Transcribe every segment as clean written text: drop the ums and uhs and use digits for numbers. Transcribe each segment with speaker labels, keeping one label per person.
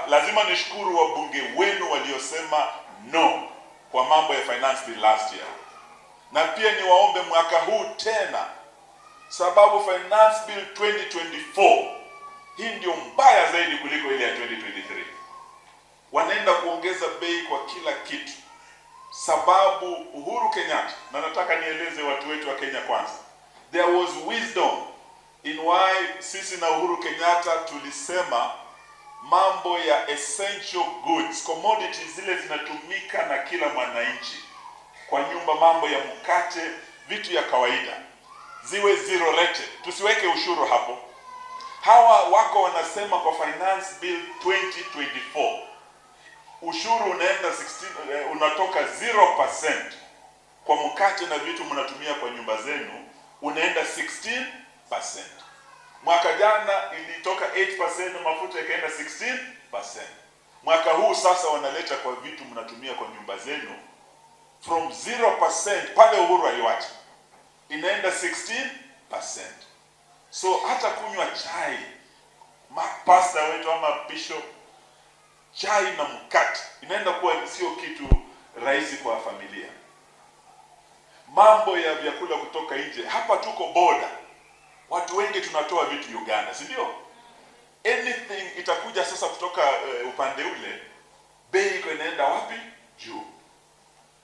Speaker 1: Lazima nishukuru wabunge wenu waliosema no kwa mambo ya finance bill last year, na pia niwaombe mwaka huu tena, sababu finance bill 2024 hii ndio mbaya zaidi kuliko ile ya 2023. Wanaenda kuongeza bei kwa kila kitu, sababu Uhuru Kenyatta, na nataka nieleze watu wetu wa Kenya kwanza, there was wisdom in why sisi na Uhuru Kenyatta tulisema mambo ya essential goods, commodities zile zinatumika na kila mwananchi kwa nyumba, mambo ya mkate, vitu ya kawaida ziwe zero rated, tusiweke ushuru hapo. Hawa wako wanasema kwa finance bill 2024 ushuru unaenda 16, unatoka 0% kwa mkate na vitu mnatumia kwa nyumba zenu unaenda 16%. Mwaka jana ilitoka 8% mafuta ikaenda 16%. Mwaka huu sasa wanaleta kwa vitu mnatumia kwa nyumba zenu from 0% pale Uhuru aliwacha inaenda 16%. So hata kunywa chai, pastor wetu ama bishop, chai na mkate inaenda kuwa sio kitu rahisi kwa familia. Mambo ya vyakula kutoka nje, hapa tuko boda, watu wengi tunatoa vitu Uganda, si ndio? Anything itakuja sasa kutoka upande ule, bei iko inaenda wapi? Juu.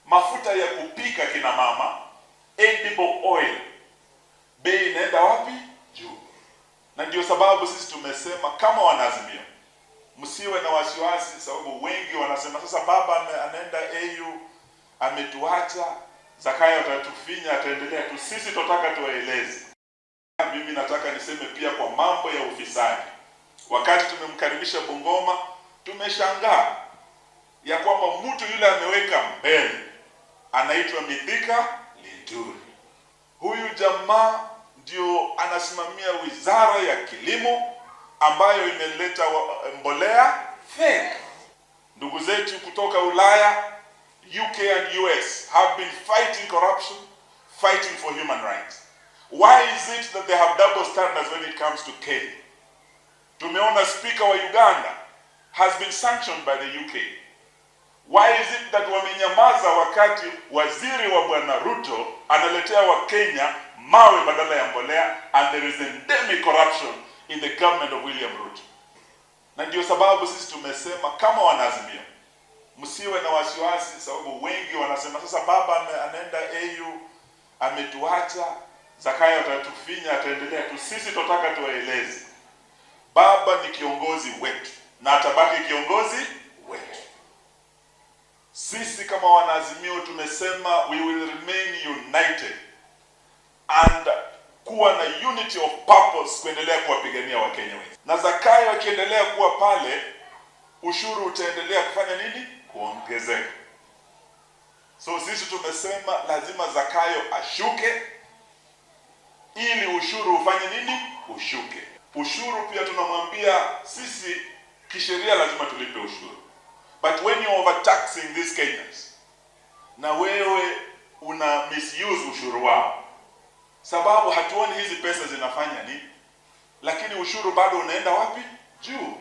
Speaker 1: Mafuta ya kupika, kina mama, edible oil, bei inaenda wapi? Juu. Na ndio sababu sisi tumesema kama wanaazimio, msiwe na wasiwasi, sababu wengi wanasema sasa baba anaenda AU, ametuacha, Zakayo atatufinya, ataendelea tu. Sisi tunataka tuwaeleze. Mimi nataka niseme pia kwa mambo ya ufisadi, wakati tumemkaribisha Bungoma, tumeshangaa ya kwamba mtu yule ameweka mbele anaitwa Mithika Linturi. Huyu jamaa ndio anasimamia wizara ya kilimo ambayo imeleta mbolea fake. Ndugu zetu kutoka Ulaya, UK and US have been fighting corruption, fighting for human rights. Why is it that they have double standards when it comes to Kenya? Tumeona speaker wa Uganda has been sanctioned by the UK. Why is it that wamenyamaza wakati waziri wa Bwana Ruto analetea Wakenya mawe badala ya mbolea, and there is endemic corruption in the government of William Ruto? Na ndio sababu sisi tumesema kama wanaazimio, msiwe na wasiwasi, sababu wengi wanasema sasa baba anaenda AU, ametuacha, Zakayo atatufinya, ataendelea tu. Sisi tunataka tuwaeleze, baba ni kiongozi wetu na atabaki kiongozi wetu. Sisi kama wanaazimio tumesema we will remain united and kuwa na unity of purpose kuendelea kuwapigania Wakenya wengi. Na Zakayo akiendelea kuwa pale, ushuru utaendelea kufanya nini? Kuongezeka. So sisi tumesema lazima Zakayo ashuke ili ushuru ufanye nini? Ushuke. Ushuru pia tunamwambia sisi kisheria lazima tulipe ushuru. But when you overtaxing these Kenyans, na wewe una misuse ushuru wao, sababu hatuoni hizi pesa zinafanya nini, lakini ushuru bado unaenda wapi? Juu.